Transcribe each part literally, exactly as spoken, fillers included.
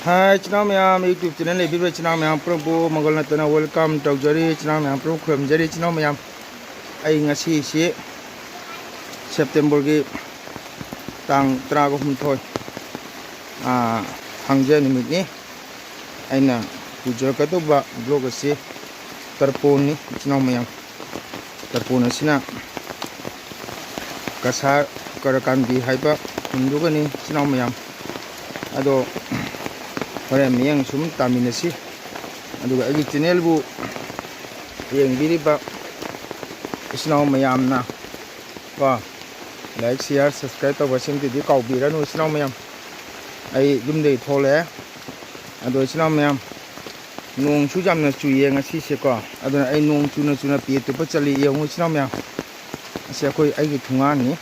ꯍꯥꯏ ꯏꯆꯤꯟ ꯏꯅꯥꯎ ꯃꯌꯥꯝ, YouTube channel ꯂꯩꯕꯤꯕ ꯏꯆꯤꯟ ꯏꯅꯥꯎ ꯃꯌꯥꯝ ꯄꯨꯝꯅꯃꯛꯄꯨ ꯃꯪꯒꯜ ꯅꯠꯇꯅ welcome ꯇꯧꯖꯔꯤ꯫ ꯏꯆꯤꯟ ꯏꯅꯥꯎ ꯃꯌꯥꯝ ꯄꯨꯝꯅꯃꯛ ꯈꯨꯔꯨꯝꯖꯔꯤ꯫ ꯏꯆꯤꯟ ꯏꯅꯥꯎ ꯃꯌꯥꯝ, ꯑꯩ ꯉꯁꯤꯁꯤ September ꯒꯤ ꯇꯥꯡ ꯇꯔꯥꯒ ꯍꯨꯝꯗꯣꯏ, ꯑꯥ, ꯊꯥꯡꯖ ꯅꯨꯃꯤꯠꯅꯤ꯫ ꯑꯩꯅ ꯄꯨꯖꯔꯛꯀꯗꯧꯕ vlog ꯑꯁꯤ ꯇꯔꯄꯣꯟꯅꯤ ꯏꯆꯤꯟ ꯏꯅꯥꯎ ꯃꯌꯥꯝ꯫ ꯇꯔꯄꯣꯟ ꯑꯁꯤꯅ ꯀꯁꯥꯔ ꯀꯔꯀꯥꯟꯗꯤ ꯍꯥꯏꯕ ꯈꯨꯟꯗꯨꯒꯅꯤ ꯏꯆꯤꯟ ꯏꯅꯥꯎ ꯃꯌꯥꯝ꯫ ꯑꯗꯣ ꯍꯣꯔꯦꯟ ꯃꯤꯠꯌꯦꯡ ꯁꯨꯝ ꯇꯥꯃꯤꯟꯅꯁꯤ꯫ ꯑꯗꯨꯒ ꯑꯩꯒꯤ channel ꯕꯨ ꯌꯦꯡꯕꯤꯔꯤꯕ ꯏꯆꯤꯟ ꯏꯅꯥꯎ ꯃꯌꯥꯝꯅ ꯀꯣ, like, share, subscribe ꯇꯧꯕꯁꯤꯡꯗꯨꯗꯤ ꯀꯥꯎꯕꯤꯔꯅꯨ ꯏꯆꯤꯟ ꯏꯅꯥꯎ ꯃꯌꯥꯝ꯫ ꯑꯩ ꯌꯨꯝꯗꯒꯤ ꯊꯣꯛꯂꯛꯑꯦ꯫ ꯑꯗꯣ ꯏꯆꯤꯟ ꯏꯅꯥꯎ ꯃꯌꯥꯝ, ꯅꯣꯡꯁꯨ ꯌꯥꯝꯅ ꯆꯨꯏꯌꯦ ꯉꯁꯤꯁꯦꯀꯣ꯫ ꯑꯗꯨꯅ ꯑꯩ ꯅꯣꯡ ꯆꯨꯅ ꯆꯨꯅ ꯄꯦ ꯇꯨꯞꯄ ꯆꯠꯂꯤ꯫ ꯌꯦꯡꯉꯨ ꯏꯆꯤꯟ ꯏꯅꯥꯎ ꯃꯌꯥꯝ, ꯑꯁꯤ ꯑꯩꯈꯣꯏ, ꯑꯩꯒꯤ ꯊꯣꯡꯒꯥꯟꯅꯤ꯫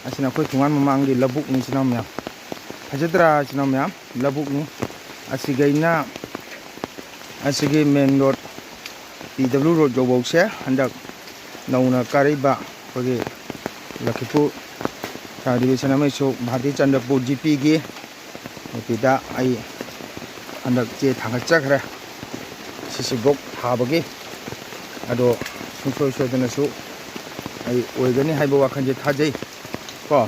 ꯑꯁꯤꯅ ꯑꯩꯈꯣꯏ ꯊꯣꯡꯒꯥꯟ ꯃꯃꯥꯡꯒꯤ ꯂꯧꯕꯨꯛꯅꯤ ꯏꯆꯤꯟ ꯏꯅꯥꯎ ꯃꯌꯥꯝ꯫ ꯐꯖꯗ꯭ꯔꯥ ꯏꯆꯤꯟ ꯏꯅꯥꯎ ꯃꯌꯥꯝ? ꯂꯧꯕꯨꯛꯅꯤ꯫ ꯑꯁꯤꯒꯩꯅ ꯑꯁꯤꯒꯤ main road, P W road ꯌꯧꯕꯧꯁꯦ ꯍꯟꯗꯛ ꯅꯧꯅ ꯀꯥꯔꯛꯏꯕ ꯑꯩꯈꯣꯏꯒꯤ ꯂꯈꯤꯄꯨꯔ sub division ꯑꯃꯁꯨ ꯚꯥꯔꯇꯤ ꯆꯟꯗ꯭ꯔꯄꯨꯔ G P ꯒꯤ ꯅꯨꯄꯤꯗ ꯑꯩ ꯍꯟꯗꯛ ꯆꯦ ꯊꯥꯡꯒꯠꯆꯈ꯭ꯔꯦ꯫ ꯁꯤ ꯁꯤ block ꯊꯥꯕꯒꯤ꯫ ꯑꯗꯣ ꯁꯨꯡꯁꯣꯏ ꯁꯣꯏꯗꯅꯁꯨ ꯑꯩ ꯑꯣꯏꯒꯅꯤ ꯍꯥꯏꯕ ꯋꯥꯈꯜꯁꯦ ꯊꯥꯖꯩ ꯀꯣ꯫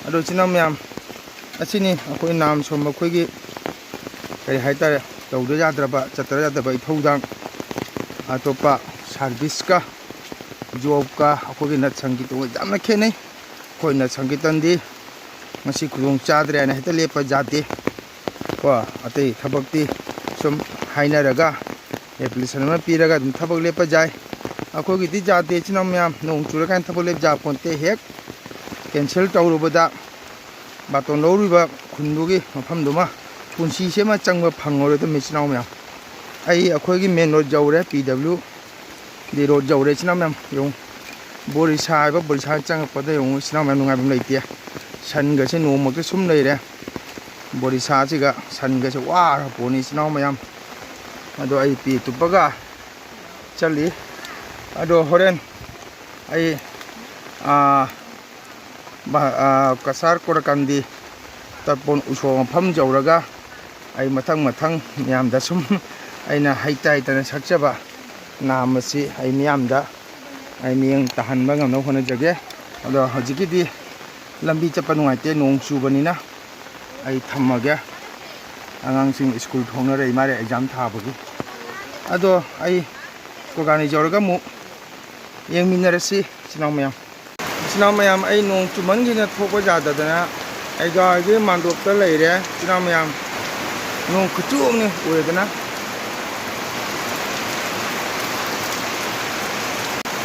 ꯑꯗꯣ ꯏꯆꯤꯟ ꯏꯅꯥꯎ ꯃꯌꯥꯝ, ꯑꯁꯤꯅꯤ ꯑꯩꯈꯣꯏ ꯅꯥꯝ ꯁꯣꯝꯕ ꯑꯩꯈꯣꯏꯒꯤ ꯀꯔꯤ ꯍꯥꯏꯇꯥꯔꯦ, ꯇꯧꯗ ꯌꯥꯗ꯭ꯔꯕ, ꯆꯠꯇ ꯌꯥꯗꯕ ꯏꯊꯧꯗꯥꯡ꯫ ꯑꯇꯣꯞꯄ service ꯀ job ꯀ ꯑꯩꯈꯣꯏꯒꯤ ꯅꯠ ꯁꯪꯒꯤ ꯇꯣꯡꯒ ꯌꯥꯝꯅ ꯈꯦꯠꯅꯩ꯫ ꯑꯩꯈꯣꯏ ꯅꯠ ꯁꯪꯀꯤꯔꯇꯟꯗꯤ ꯉꯁꯤ ꯈꯨꯗꯣꯡ ꯆꯥꯗ꯭ꯔꯦꯅ ꯍꯦꯛꯇ ꯂꯦꯞꯄ ꯌꯥꯗꯦ ꯀꯣ꯫ ꯑꯇꯩ ꯊꯕꯛꯇꯤ ꯁꯨꯝ ꯍꯥꯏꯅꯔꯒ application ꯑꯃ ꯄꯤꯔꯒ ꯑꯗꯨꯝ ꯊꯕꯛ ꯂꯦꯞꯄ ꯌꯥꯏ꯫ ꯑꯩꯈꯣꯏꯒꯤꯗꯤ ꯌꯥꯗꯦ ꯏꯆꯤꯟ ꯏꯅꯥꯎ ꯃꯌꯥꯝ, ꯅꯣꯡ ꯆꯨꯔꯀꯥꯟꯗ ꯊꯕꯛ ꯂꯦꯞ ꯌꯥꯄꯣꯟꯇꯦ꯫ ꯍꯦꯛ cancel ꯇꯧꯔꯨꯕꯗ ꯕꯥꯇꯣꯟ ꯂꯧꯔꯨꯕ ꯈꯨꯟꯗꯨꯒꯤ ꯃꯐꯝꯗꯨꯃ ꯄꯨꯟꯁꯤꯁꯦ ꯑꯃ ꯆꯪꯕ ꯐꯪꯉꯔꯣꯏꯗꯕꯅꯤ ꯏꯆꯤꯟ ꯏꯅꯥꯎ ꯃꯌꯥꯝ꯫ ꯑꯩ ꯑꯩꯈꯣꯏꯒꯤ main road ꯌꯧꯔꯦ, P W ꯗꯤ road ꯌꯧꯔꯦ ꯏꯆꯤꯟ ꯏꯅꯥꯎ ꯃꯌꯥꯝ꯫ ꯌꯦꯡꯉꯨ, ꯕꯣꯔꯤꯁꯥ ꯍꯥꯏꯕ ꯕꯣꯔꯤꯁꯥ ꯆꯪꯉꯛꯄꯗ ꯌꯦꯡꯉꯨ ꯏꯆꯤꯟ ꯏꯅꯥꯎ ꯃꯌꯥꯝ, ꯅꯨꯡꯉꯥꯏꯕ ꯑꯃ ꯂꯩꯇꯦ꯫ ꯁꯟꯒꯁꯦ ꯅꯣꯡꯃꯛꯇ ꯁꯨꯝ ꯂꯩꯔꯦ꯫ ꯕꯣꯔꯤꯁꯥꯁꯤꯒ ꯁꯟꯒꯁꯦ ꯋꯥꯔ ꯄꯣꯠꯅꯤ ꯏꯆꯤꯟ ꯏꯅꯥꯎ ꯃꯌꯥꯝ꯫ ꯑꯗꯣ ꯑꯩ ꯄꯦ ꯇꯨꯞꯄꯒ ꯆꯠꯂꯤ꯫ ꯑꯗꯣ ꯍꯣꯔꯦꯟ ꯑꯩ, ꯑꯥ, ꯕ-, ꯑꯥ, ꯀꯁꯥꯔ ꯀꯣꯔꯀꯥꯟꯗꯤ ꯇꯔꯄꯣꯟ ꯎꯁꯣꯞ ꯃꯐꯝ ꯌꯧꯔꯒ ꯑꯩ ꯃꯊꯪ ꯃꯊꯪ ꯃꯌꯥꯝꯗ ꯁꯨꯝ ꯑꯩꯅ ꯍꯩꯇ ꯍꯩꯇꯅ ꯁꯛꯆꯕ ꯅꯥꯝ ꯑꯁꯤ ꯑꯩ ꯃꯤꯌꯥꯝꯗ ꯑꯩ ꯃꯤꯠꯌꯦꯡ ꯇꯥꯍꯟꯕ ꯉꯝꯅꯕ ꯍꯣꯠꯅꯖꯒꯦ꯫ ꯑꯗꯣ ꯍꯧꯖꯤꯛꯀꯤꯗꯤ ꯂꯝꯕꯤ ꯆꯠꯄ ꯅꯨꯡꯉꯥꯏꯇꯦ, ꯅꯣꯡ ꯆꯨꯕꯅꯤꯅ ꯑꯩ ꯊꯝꯃꯒꯦ꯫ ꯑꯉꯥꯡꯁꯤꯡ ꯁ꯭ꯀꯨꯜ ꯊꯣꯛꯅꯔꯛꯏ ꯃꯥꯜꯂꯦ ꯑꯦꯛꯖꯥꯝ ꯊꯥꯕꯒꯤ꯫ ꯑꯗꯣ ꯑꯩ ꯀꯣꯔꯒꯥꯅꯤ ꯌꯧꯔꯒ ꯑꯃꯨꯛ ꯌꯦꯡꯃꯤꯟꯅꯔꯁꯤ ꯏꯆꯤꯟ ꯏꯅꯥꯎ ꯃꯌꯥꯝ꯫ ꯏꯆꯤꯟ ꯏꯅꯥꯎ ꯃꯌꯥꯝ, ꯑꯩ ꯅꯣꯡ ꯆꯨꯃꯟꯒꯤꯅ ꯊꯣꯛꯄ ꯌꯥꯗꯗꯅ ꯑꯩꯒꯥꯒꯤ ꯃꯥꯟꯗꯣꯞꯇ ꯂꯩꯔꯦ ꯏꯆꯤꯟ ꯏꯅꯥꯎ ꯃꯌꯥꯝ꯫ ꯅꯣꯡ ꯈꯨꯆꯨ ꯑꯃꯅꯤ ꯑꯣꯏꯗꯅ꯫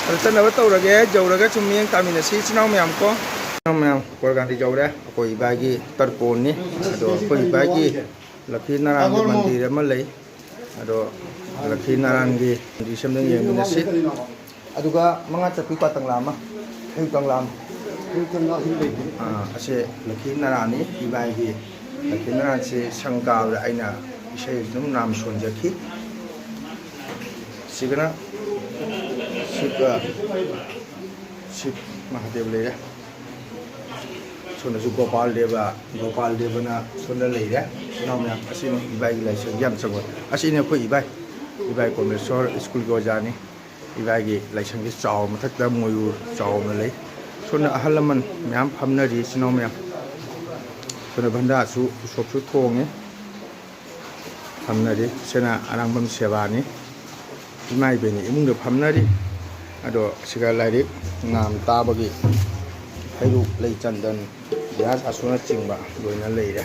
ꯑꯗꯨ ꯆꯠꯅꯕ ꯇꯧꯔꯒꯦ, ꯌꯧꯔꯒ ꯁꯨꯝ ꯃꯤꯠꯌꯦꯡ ꯇꯥꯃꯤꯟꯅꯁꯤ ꯏꯆꯤꯟ ꯏꯅꯥꯎ ꯃꯌꯥꯝ ꯀꯣ꯫ ꯏꯆꯤꯟ ꯏꯅꯥꯎ ꯃꯌꯥꯝ, ꯀꯣꯔꯒꯥꯟꯗꯤ ꯌꯧꯔꯦ꯫ ꯑꯩꯈꯣꯏ ꯏꯕꯥꯏꯒꯤ ꯇꯔꯄꯣꯟꯅꯤ꯫ ꯑꯗꯣ ꯑꯩꯈꯣꯏ ꯏꯕꯥꯏꯒꯤ ꯂꯛꯈꯤ ꯅꯥꯔꯥꯡꯒꯤ ꯃꯟꯗꯤꯔ ꯑꯃ ꯂꯩ꯫ ꯑꯗꯣ ꯂꯛꯈꯤ ꯅꯥꯔꯥꯡꯒꯤ ꯃꯟꯗꯤꯔꯁꯤ ꯑꯝꯇꯪ ꯌꯦꯡꯃꯤꯟꯅꯁꯤ꯫ ꯑꯗꯨꯒ ꯃꯉꯥ ꯆꯠꯄꯤ ꯀ꯭ꯋꯥ ꯀꯪꯂꯥ ꯑꯃ, ꯍꯩꯌꯨ ꯀꯪꯂꯥ ꯑꯃ꯫ ꯑꯥ, ꯑꯁꯦ ꯂꯛꯈꯤ ꯅꯥꯔꯥꯡꯅꯤ ꯏꯕꯥꯏꯒꯤ꯫ ꯂꯛꯈꯤ ꯅꯥꯔꯥꯡꯁꯤ ꯁꯪ ꯀꯥꯕꯗ ꯑꯩꯅ ꯏꯁꯩ ꯑꯗꯨꯝ ꯅꯥꯝ ꯁꯣꯟꯖꯈꯤ꯫ ꯁꯤꯒꯅ ꯁꯤꯕ, ꯁꯤꯕ ꯃꯍꯥꯗꯦꯕ ꯂꯩꯔꯦ꯫ ꯁꯣꯝꯗꯁꯨ ꯒꯣꯄꯥꯜ ꯗꯦꯕ, ꯒꯣꯄꯥꯜ ꯗꯦꯕꯅ ꯁꯣꯝꯗ ꯂꯩꯔꯦ꯫ ꯏꯅꯥꯎ ꯃꯌꯥꯝ, ꯑꯁꯤꯅꯤ ꯏꯕꯥꯏꯒꯤ ꯂꯥꯏꯁꯪ ꯌꯥꯝ ꯆꯪꯕ꯫ ꯑꯁꯤꯅꯤ ꯑꯩꯈꯣꯏ ꯏꯕꯥꯏ, ꯏꯕꯥꯏ ꯀꯣꯃꯦꯁꯣꯔ ꯁ꯭ꯀꯨꯜꯒꯤ ꯑꯣꯖꯥꯅꯤ꯫ ꯏꯕꯥꯏꯒꯤ ꯂꯥꯏꯁꯪꯒꯤ ꯆꯥꯎ ꯃꯊꯛꯇ ꯃꯣꯌꯨꯔ ꯆꯥꯎꯅ ꯂꯩ꯫ ꯁꯣꯝꯗ ꯑꯍꯜ ꯂꯃꯟ ꯃꯌꯥꯝ ꯐꯝꯅꯔꯤ, ꯏꯆꯤꯟ ꯏꯅꯥꯎ ꯃꯌꯥꯝ꯫ ꯁꯣꯝꯗ ꯚꯟꯗꯥꯁꯨ ꯎꯁꯣꯞꯁꯨ ꯊꯣꯡꯉꯤ꯫ ꯐꯝꯅꯔꯤ꯫ ꯁꯤꯅ ꯑꯔꯥꯡꯕꯝ ꯁꯦꯕꯥꯅꯤ꯫ ꯏꯃꯥ ꯏꯕꯦꯟꯅꯤ ꯏꯃꯨꯡꯗ ꯐꯝꯅꯔꯤ꯫ ꯑꯗꯣ ꯁꯤꯒ ꯂꯥꯏꯔꯤꯛ ꯅꯥꯝ ꯇꯥꯕꯒꯤ ꯍꯩꯔꯨꯛ, ꯂꯩ ꯆꯟꯗꯟ, ꯒ꯭ꯌꯥꯁ ꯑꯁꯨꯅꯆꯤꯡꯕ ꯂꯣꯏꯅ ꯂꯩꯔꯦ꯫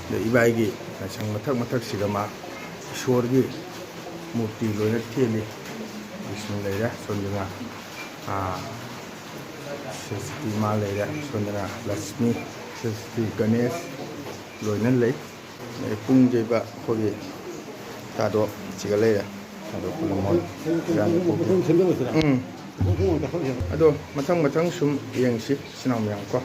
ꯑꯗꯣ ꯏꯕꯥꯏꯒꯤ ꯂꯥꯏꯁꯪ ꯃꯊꯛ ꯃꯊꯛꯁꯤꯗ ꯃꯥ ꯏꯁꯣꯔꯒꯤ ꯃꯨꯔꯇꯤ ꯂꯣꯏꯅ ꯊꯦꯜꯂꯤ꯫ ꯕꯤꯁꯅꯨ ꯂꯩꯔꯦ꯫ ꯁꯣꯝꯗꯅ, ꯑꯥ, ꯁꯔꯁꯇꯤ ꯃꯥ ꯂꯩꯔꯦ꯫ ꯁꯣꯝꯗꯅ ꯂꯛꯁꯃꯤ, ꯁꯔꯁꯇꯤ, ꯒꯅꯦꯁ ꯂꯣꯏꯅ ꯂꯩ꯫ ꯑꯗꯩ ꯄꯨꯡ ꯌꯩꯕ ꯑꯩꯈꯣꯏꯒꯤ ꯇꯥꯗꯣ ꯁꯤꯒ ꯂꯩꯔꯦ꯫ ꯑꯗꯣ ꯈꯨꯂꯨꯝꯃꯣ꯫ ꯎꯝ꯫ ꯑꯗꯣ ꯃꯊꯪ ꯃꯊꯪ ꯁꯨꯝ ꯌꯦꯡꯁꯤ, ꯏꯆꯤꯟ ꯏꯅꯥꯎ ꯃꯌꯥꯝ ꯀꯣ꯫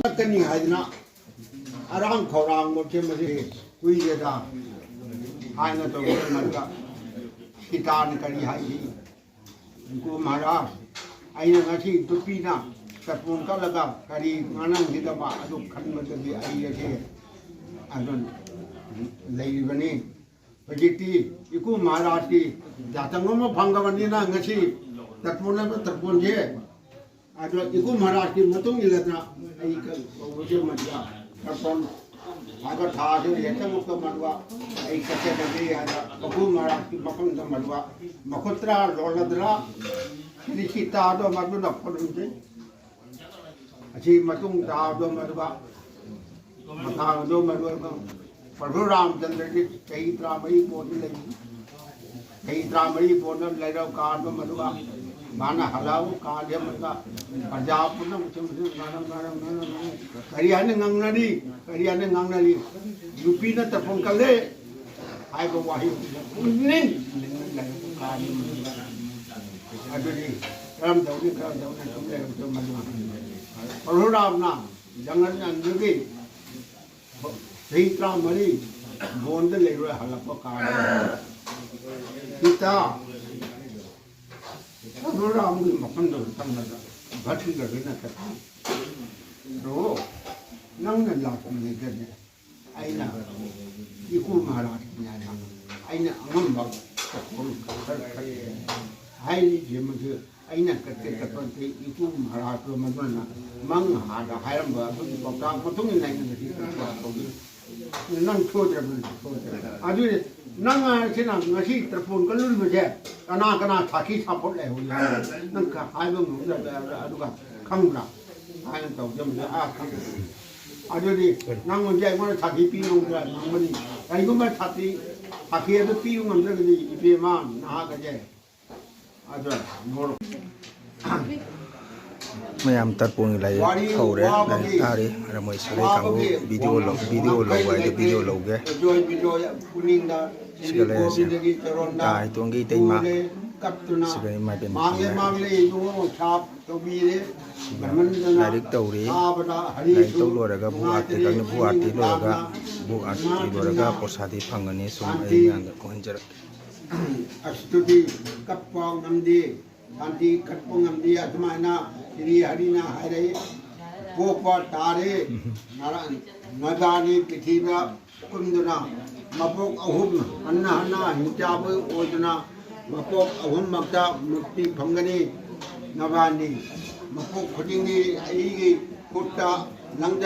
ꯆꯠꯀꯅꯤ ꯍꯥꯏꯗꯅ ꯑꯔꯥꯡ ꯈꯧꯔꯥꯡꯕꯁꯦ ꯃꯁꯤ ꯀꯨꯏꯔꯦꯗ ꯍꯥꯏꯅ ꯇꯧꯕ ꯃꯇꯝꯗ ꯁꯤꯇꯥꯅ ꯀꯔꯤ ꯍꯥꯏꯈꯤ? ꯏꯀꯣ ꯃꯍꯥꯔꯥꯖ, ꯑꯩꯅ ꯉꯁꯤ ꯅꯨꯄꯤꯅ ꯇꯔꯄꯣꯟ ꯀꯠꯂꯒ ꯀꯔꯤ ꯉꯥꯅꯝꯈꯤꯗꯕ ꯑꯗꯨ ꯈꯟꯕꯗꯒꯤ ꯑꯩ ꯑꯁꯤ ꯑꯗꯨꯝ ꯂꯩꯔꯤꯕꯅꯤ꯫ ꯍꯧꯖꯤꯛꯇꯤ ꯏꯀꯨ ꯃꯍꯥꯔꯥꯖꯀꯤ ꯌꯥꯊꯪ ꯑꯃ ꯐꯪꯉꯕꯅꯤꯅ ꯉꯁꯤ ꯇꯔꯄꯣꯟ ꯍꯥꯏꯕ ꯇꯔꯄꯣꯟꯁꯦ ꯑꯗꯣ ꯏꯀꯨ ꯃꯍꯥꯔꯥꯖꯀꯤ ꯃꯇꯨꯡ ꯏꯜꯂꯗꯅ ꯑꯩ ꯀ-, ꯀꯧꯕꯁꯦ ꯃꯗꯨꯗ ꯇꯔꯄꯣꯟ ꯍꯥꯏꯕ ꯊꯥꯁꯦ ꯍꯦꯛꯇꯃꯛꯇ ꯃꯗꯨꯒ ꯑꯩ ꯀꯠꯆꯒꯦ ꯍꯥꯏꯅ ꯏꯀꯨ ꯃꯍꯥꯔꯥꯖꯀꯤ ꯃꯐꯝꯗ ꯃꯗꯨꯒ ꯃꯈꯨꯠ ꯇꯔꯥ ꯂꯣꯜꯂꯗꯅ ꯁꯤꯗꯤ ꯁꯤ ꯇꯥꯗꯣ ꯃꯗꯨꯅ ꯈꯨꯔꯨꯝꯖꯩ꯫ ꯑꯁꯤ ꯃꯇꯨꯡ ꯇꯥꯕꯗꯣ ꯃꯗꯨꯒ ꯃꯇꯥꯡꯗꯣ ꯃꯗꯨꯒ ꯄ꯭ꯔꯚꯨ ꯔꯥꯃꯆꯟꯗ꯭ꯔꯗꯤ ꯆꯍꯤ ꯇꯔꯥꯃꯔꯤ ꯄꯣꯟꯗ ꯂꯩ꯫ ꯆꯍꯤ ꯇꯔꯥꯃꯔꯤ ꯄꯣꯟꯗ ꯂꯩꯔꯕ ꯀꯥꯟꯗꯣ ꯃꯗꯨꯒ ꯃꯥꯅ ꯍꯜꯂꯛꯑꯕ ꯀꯥꯟꯗ ꯑꯃꯨꯛꯀ ꯄ꯭ꯔꯖꯥ ꯄꯨꯝꯅꯃꯛꯁꯦ ꯃꯁꯤ ꯉꯥꯡꯅ-, ꯉꯥꯡꯅ-, ꯉꯥꯡꯅ-, ꯀꯔꯤ ꯍꯥꯏꯅ ꯉꯥꯡꯅꯔꯤ? ꯀꯔꯤ ꯍꯥꯏꯅ ꯉꯥꯡꯅꯔꯤ? ꯅꯨꯄꯤꯅ ꯇꯔꯄꯣꯟ ꯀꯜꯂꯦ ꯍꯥꯏꯕ ꯋꯥꯍꯩ ꯄꯨꯛꯅꯤꯡ ꯂꯩꯔꯕ ꯀꯥꯟꯗ ꯃꯗꯨꯒ ꯑꯗꯨꯗꯤ ꯀꯔꯝ ꯇꯧꯅꯤ, ꯀꯔꯝ ꯇꯧꯅꯤ ꯁꯨꯝ ꯂꯩꯔꯕꯗꯣ ꯃꯗꯨꯒ ꯄ꯭ꯔꯚꯨꯔꯥꯝꯅ ꯖꯪꯒꯜ ꯑꯅꯤꯗꯨꯒꯤ ꯆꯍꯤ ꯇꯔꯥꯃꯔꯤ ꯕꯣꯟꯗ ꯂꯩꯔꯣꯏ ꯍꯜꯂꯛꯄ ꯀꯥꯟꯗ ꯁꯤꯇꯥ ꯄ꯭ꯔꯚꯨꯔꯥꯝꯒꯤ ꯃꯐꯝꯗ ꯆꯪꯂꯒ ꯚꯠꯁꯤꯜꯂꯒꯅ ꯆꯠꯈꯤ꯫ ꯑꯗꯣ ꯅꯪꯅ ꯂꯥꯛꯄꯤꯔꯒꯅꯦ ꯑꯩꯅ ꯏꯀꯨ ꯃꯍꯥꯔꯥꯖꯀꯤꯅꯦ ꯍꯥꯏꯅ ꯑꯩꯅ ꯑꯉꯝꯕ ꯈꯔ ꯈꯔ ꯍꯥꯏꯔꯤꯁꯦ ꯃꯗꯨ ꯑꯩꯅ ꯀꯠꯇꯦ ꯀꯠꯄ ꯅꯠꯇꯦ, ꯏꯀꯨ ꯃꯍꯥꯔꯥꯖꯇꯣ ꯃꯗꯨꯅ ꯃꯪ ꯍꯥꯟꯅ ꯍꯥꯏꯔꯝꯕ ꯑꯗꯨꯒꯤ ꯄꯥꯎꯇꯥꯛ ꯃꯇꯨꯡ ꯏꯟꯅ ꯑꯩꯅ ꯉꯁꯤ ꯀꯠꯄ ꯇꯧꯖꯩ꯫ ꯅꯪ ꯁꯣꯏꯗ꯭ꯔꯕꯅꯤ, ꯁꯣꯏꯗ꯭ꯔꯕꯅꯤ꯫ ꯑꯗꯨꯗꯤ ꯅꯪ ꯍꯥꯏꯁꯤꯅ ꯉꯁꯤ ꯇꯔꯄꯣꯟ ꯀꯜꯂꯨꯔꯤꯕꯁꯦ ꯀꯅꯥ ꯀꯅꯥ ꯁꯥꯈꯤ ꯁꯥꯄꯣꯠ ꯂꯩꯍꯧꯔꯤ ꯍꯥꯏꯕ ꯅꯪ ꯈ-, ꯍꯥꯏꯕ ꯉꯝꯗꯕ ꯑꯗꯨꯒ ꯈꯪꯕ꯭ꯔꯥ? ꯍꯥꯏꯅ ꯇꯧꯖꯕꯗ ꯑꯥ ꯈꯪꯗꯦ꯫ ꯑꯗꯨꯗꯤ ꯅꯪ ꯍꯧꯖꯤꯛ ꯑꯩꯉꯣꯟꯗ ꯁꯥꯈꯤ ꯄꯤꯅꯕ ꯉꯝꯒꯅꯤ꯫ ꯀꯔꯤꯒꯨꯝꯕ ꯁꯥꯈꯤ, ꯁꯥꯈꯤ ꯑꯗꯨ ꯄꯤꯕ ꯉꯝꯗ꯭ꯔꯒꯗꯤ ꯏꯕꯦꯝꯃ ꯅꯍꯥꯛ ꯑꯁꯦ ꯑꯗꯨ ꯅꯣꯔꯣ꯫ ꯃꯌꯥꯝ ꯇꯔꯄꯣꯟꯒꯤ ꯂꯥꯏꯔꯤꯛ ꯍꯧꯔꯦ꯫ ꯂꯥꯏꯔꯤꯛ ꯇꯥꯔꯤ꯫ ꯑꯗ ꯃꯣꯏ ꯁꯥꯒꯩ ꯀꯥꯡꯕꯨ ꯚꯤꯗꯤꯑꯣ ꯂꯧ-, ꯚꯤꯗꯤꯑꯣ ꯂꯧꯕ ꯍꯥꯏꯗꯣ ꯚꯤꯗꯤꯑꯣ ꯂꯧꯒꯦ꯫ ꯁꯤꯒ ꯂꯩꯔꯁꯦ꯫ ꯇꯥ ꯍꯩꯇꯣꯡꯒꯤ ꯏꯇꯩꯃ꯫ ꯀꯞꯇꯨꯅ ꯁꯤꯒ ꯏꯃꯥ ꯏꯕꯦꯟ ꯃꯥꯡꯂꯦ ꯐꯝꯃꯦ꯫ ꯃꯥꯡꯂꯦ ꯏꯕꯨꯡꯉꯣ ꯁꯥꯞ ꯇꯧꯕꯤꯔꯦ꯫ ꯕ꯭ꯔꯍꯃꯟꯗꯅ ꯂꯥꯏꯔꯤꯛ ꯇꯧꯔꯤ꯫ ꯊꯥꯕꯗ ꯂꯥꯏꯔꯤꯛ ꯍꯔꯤꯁꯨ ꯇꯧ ꯂꯣꯏꯔꯒ ꯕꯨꯛ ꯑꯥꯔꯠ ꯅꯨꯡꯉꯥꯏꯇ꯭ꯔꯦ꯫ ꯇꯦꯛꯀꯛꯅꯤ꯫ ꯕꯨꯛ ꯑꯥꯔꯠ ꯇꯦꯛ ꯂꯣꯏꯔꯒ ꯇꯥꯕꯅ ꯕꯨꯛ ꯑꯥꯔꯠ ꯇꯦꯛ ꯂꯣꯏꯔꯒ ꯄ꯭ꯔꯣꯁꯥꯗꯤ ꯐꯪꯒꯅꯤ꯫ ꯁꯨꯝ ꯑꯩ ꯃꯌꯥꯝꯗ ꯎꯍꯟꯖꯔꯛꯀꯦ꯫ ꯑꯁꯇꯨꯗꯤ ꯀꯞꯄ ꯉꯝꯗꯦ꯫ ꯁꯥꯟꯇꯤ ꯀꯠꯄ ꯉꯝꯗꯦ꯫ ꯑꯗꯨꯃꯥꯏꯅ ꯁ꯭ꯔꯤ ꯍꯔꯤꯅ ꯍꯥꯏꯔꯛꯏ꯫ ꯄꯣꯛꯄ ꯇꯥꯔꯦ꯫ ꯅꯔꯥ-, ꯅꯖꯥꯅꯤ ꯄ꯭ꯔꯤꯊꯤꯕꯤꯗ ꯀꯨꯝꯗꯨꯅ ꯃꯄꯣꯛ ꯑꯍꯨꯝ ꯍꯟꯅ ꯍꯟꯅ ꯍꯤꯡꯆꯥꯕ ꯑꯣꯏꯗꯨꯅ ꯃꯄꯣꯛ ꯑꯍꯨꯝꯃꯛꯇ ꯃꯨꯛꯇꯤ ꯐꯪꯒꯅꯤ꯫ ꯅꯕꯥꯅꯤ ꯃꯄꯣꯛ ꯈꯨꯗꯤꯡꯒꯤ ꯑꯩꯒꯤ ꯈꯨꯠꯇ ꯂꯪꯖ